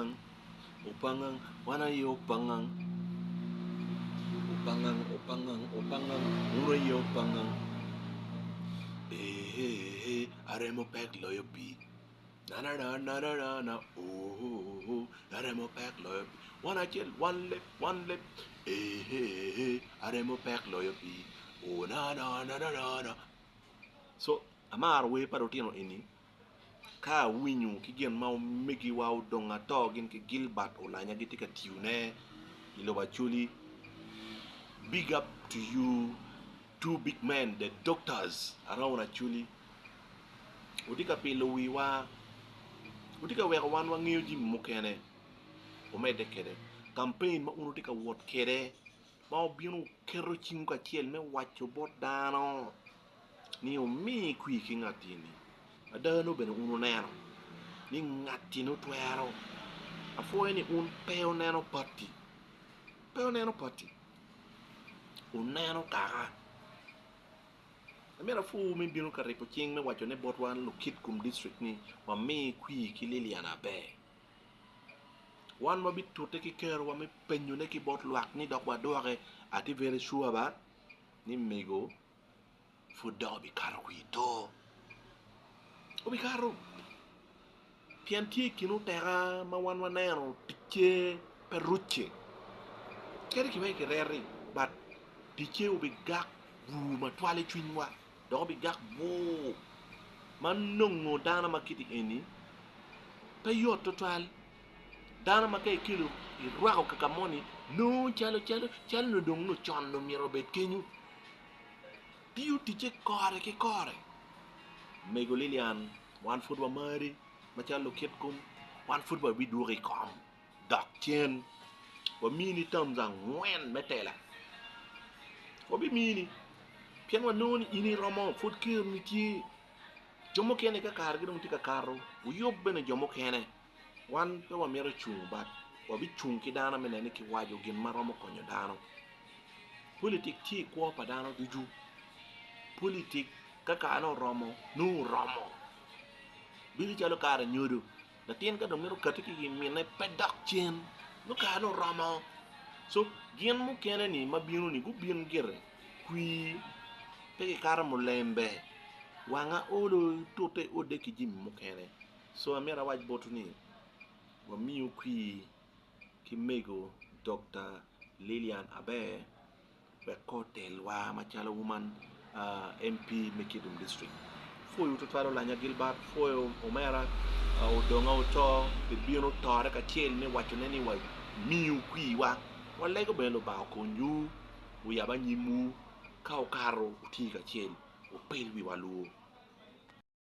Opangang, opangang, wan aye opangang. Opangang, opangang, opangang, wun aye opangang. Ee, aremo pek loyo pii. Na na na na na na na ooh, aremo pek loyo pii. Wan acel, wan leb, wan leb. Ee, aremo pek loyo pii. Oh na na na na na na. So, amaro wer pa lutino eni. Ka awinyo ki gin ma omegiwa odong ato gin ki Gilbert Olanya gitye ka tiyone i lobo Acholi, big up to you two big men the doctors around Acholi wutye ka pilo wiwa, wutye ka weko wan wangeyo jami mukene wumedde kwede kampen ma wun wutye ka wot kwede ma wubino wuketo cingwu kacel me waco bot dano. ni wumi kwir ki ngat-ti-ni. Ada nongo bene wun wuneno ni ngat-ti nongo twero. Apwoyo ni wun pe wuneno pati, pe wuneno pati, wuneno kaka. Amito apwowu me bino ka ribo cing me wacone botwa Lukit-kum District ni wami kwir ki Lilian Aber. Wan wabitute ki kerowa me penyone ki bot lwak ni dok wadwoke. Atye very sure ba ni mego pud dok obikato kwir to. Obikato pien tye i kin oteka ma wan waneno ticce pe rucce kadi kiweko kireti but ticce obigak bur matwal i cwinywa dok obigak bur ma nongo dano ma kiti eni pe yot tutwal. Dano ma ka ikelo irwako kaka moni nongo calo calo calo nongo dong nongo con nongo myero obed kenyo tiyo ticce kore ki kore. Mego Lilian wan pud wamari macalo lukit kom wan pud wabidwoki i kom dok cen wamini terms angwen me tela wabimini pien wanongo ni in iromo pud keroni tye jo mukene ka karegi dong tye ka kato wuyub bene jo mukene. Wan pe wamito cung but wabicung ki dano me neno ni kiwaco gin ma romo konyo dano. Politik tye i kwo pa dano ducu. Politik ka kare oromo nongo oromo. Bedo calo kare nyodo latin ka dong mito kati ki i minne pe dok cen nongo kare oromo. So gin mukene ni ma bino ni gubin gire kwir pe kikato mulembe wanga olo tute ode ki jami mukene. So amyero awac botwu ni wamiyu kwir ki mego Dokta Lilian Aber wek kor otelwa macalo woman MP me Kitgum District. Pwoyo tutwal Olanya Gilbert, pwoyo omera Odonga Oto pi bino tore kacel me wacone ni wamiyu kwirwa. Walego bene Lubanga okonywu, oyab anyimwu ka okato wuti kacel wupil wiwa luo.